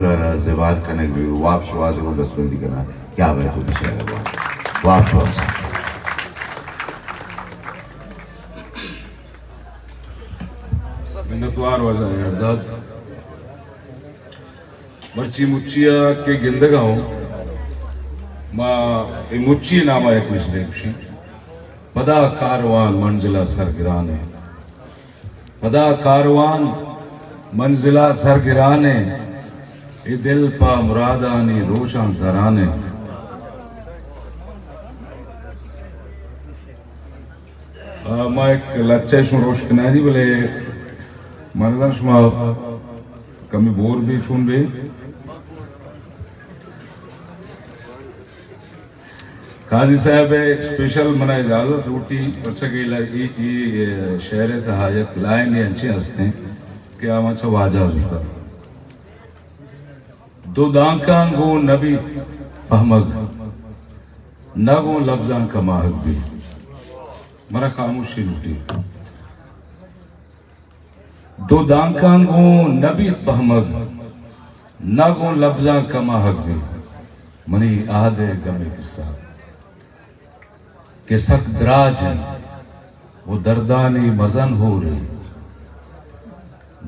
را زبار king be, واب شواز کو دستبندی کنا، کیا بے تو بشار واب، واب شواز۔ منتوار واجہ یارداد۔ مرچی مچی ء کہ گندگ ء اوں، ما اے مچی ء نام ء یک مصرعے گوشیں۔ پدا کاروان منزل ء سرگران ء، پدا کاروان منزل ء سرگران ء، اے دل پہ مرادانی روشاں زران ء۔ آ، ما یک لچہ شما روش کنانی، بلے مردان شما کمی بور بی چون بی۔ قاضی صاحب اسپیشل منا اجازت لوٹی، پرچہ کہ ای، ای، ای شعر تہا یک لائن انچیں ہستیں کہ آ ما چہ واجہ زرتا۔ دو دانکاں گوں نبی پہمگ، نہ گوں لبزاں کماہگ بی۔ منا خاموشی لوٹی۔ دو دانکاں گوں نہ بیت پہمگ، نہ گوں لبزاں کماہگ بی۔ منی عہد ء گم ء قصہ کہ سک دراج انت و دردانی مزن ہور انت۔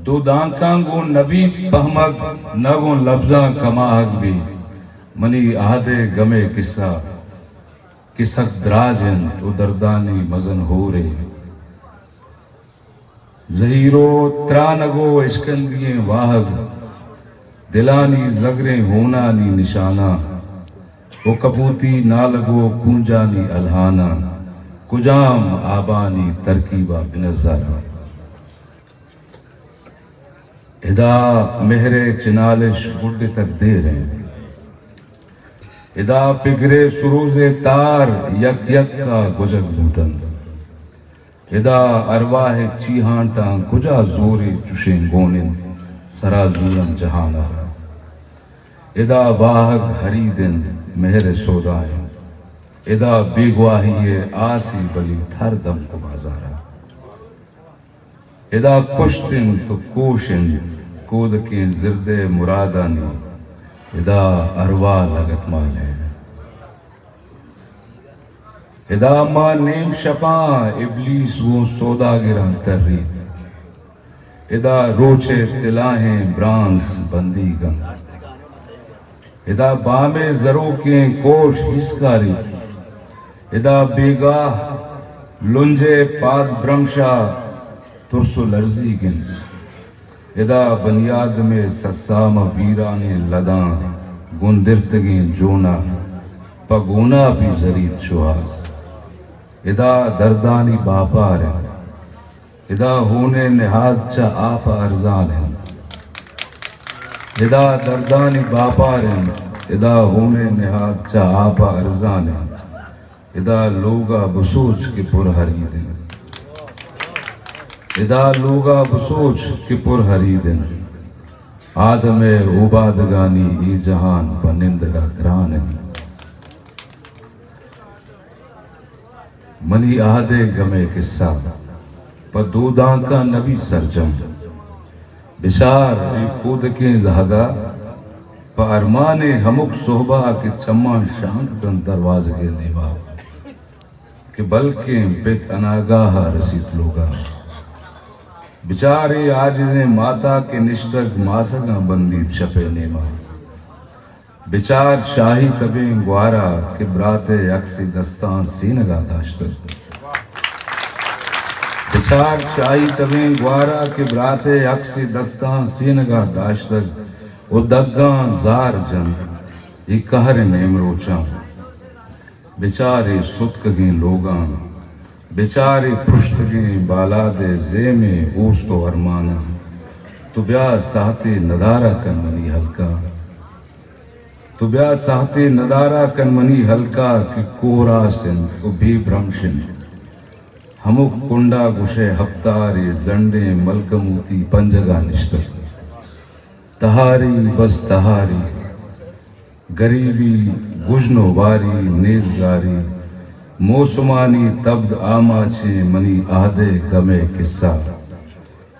دو دانکاں گوں نہ بیت پہمگ، نہ گوں لبزاں کماہگ بی۔ منی عہد ء گم ء قصہ کہ سک دراج انت و دردانی مزن ہور انت۔ زہیر و ترانگ و اشکندی ئیں واہگ، دلانی زگریں ہونانی نشاناں، و کپوتی نالگ و کونجانی الہاناں، کجام آبانی ترکیبا بنظر آں۔ ادا مہر ء چنالش گڈتگ دیر انت۔ ادا پگر ء سروز ء تار یک یک ء گوجگ بوت انت۔ ادا ارواہ ء چیہانٹاں کجا زورے چشیں گون انت، سرا زورن جہان ء را۔ ادا واہگ ہرید انت، مہر ء سودا انت۔ ادا بیگواہی ء آسی بلیت ہر دمک و بازار ء۔ ادا کشت انت و کوش انت کودکیں زرد ء مرادانی، ادا ارواہ لگتمال ء۔ ادا ماں نیم شپاں ابلیس گوں سوداگراں تریت۔ ادا روچ ء تلاہیں برانز بندیگ انت۔ ادا بام ء زروکیں کوش ہیسکاری۔ ادا بیگاہ لنج ء پاد برمشا ترس و لرزیگ انت۔ ادا بنی آدم ء سسام ء ویرانیں لداں گندرتگیں جون ء پہ گوناپی زریت شوہاز۔ ادا دردانی باپار انت۔ ادا ہون ء نہاد چہ آپ ء ارزان انت۔ ادا دردانی باپار انت۔ ادا ہون ء نہاد چہ آپ ء ارزان انت۔ ادا لوگ ء بسوچ کہ پر ہرید انت۔ ادا لوگ ء بسوچ کہ پر ہرید انت۔ آدم ء اوبادگانی اے جہان پہ نندگ ء گران انت۔ منی عہد ء گم ء قصہ پہ دودانکاں نہ بیت سرجم۔ بچار اے کودکیں زہگ ء پہ ارمان ء ہمک سہب ء کہ چماں شانک دنت دروازگ ء نیما کہ بلکیں پت اناگاہ ء رسیت لوگ ء۔ بچار اے عاجزیں ماتا کہ نشتگ ماسگاں بندیت شپ ء نیما۔ بچار شاہی تبیں گوارا کہ برات ء عکس دستاں سینگا داشتگ۔ بچار شاہی تبیں گوارا کہ برات ء عکس دستاں سینگا داشتگ و دگاں زار جنت اے قہر ء نیمروچاں۔ بچار اے ستکگیں لوگاں، بچار اے پرشتگیں بالاد ء زیمیں اوست و ارماناں۔ تو بیا ساہتے ندارہ کن منی ہلکا۔ تو بیا ساہتے ندارہ کن منی ہلکا کہ کوراس انت و بے برمش انت۔ ہمک کنڈا گشئے ہپتارے زنڈیں ملکموتی پنجگا نشتگ۔ تہاری، بس تہاری۔ گریبی، گژن و واری، نیزگاری، موسمانی تبد آماچیں منی عہد ء گم ء قصہ۔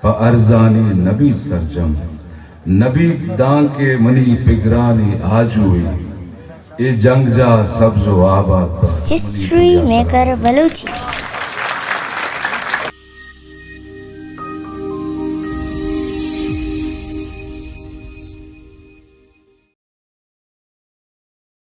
پہ ارزانی نہ بیت سرجم، نبیت دانکہ منی پگرانی آجوئی، اے جنگجاہ سبز و آباد بات۔ History maker Balochi.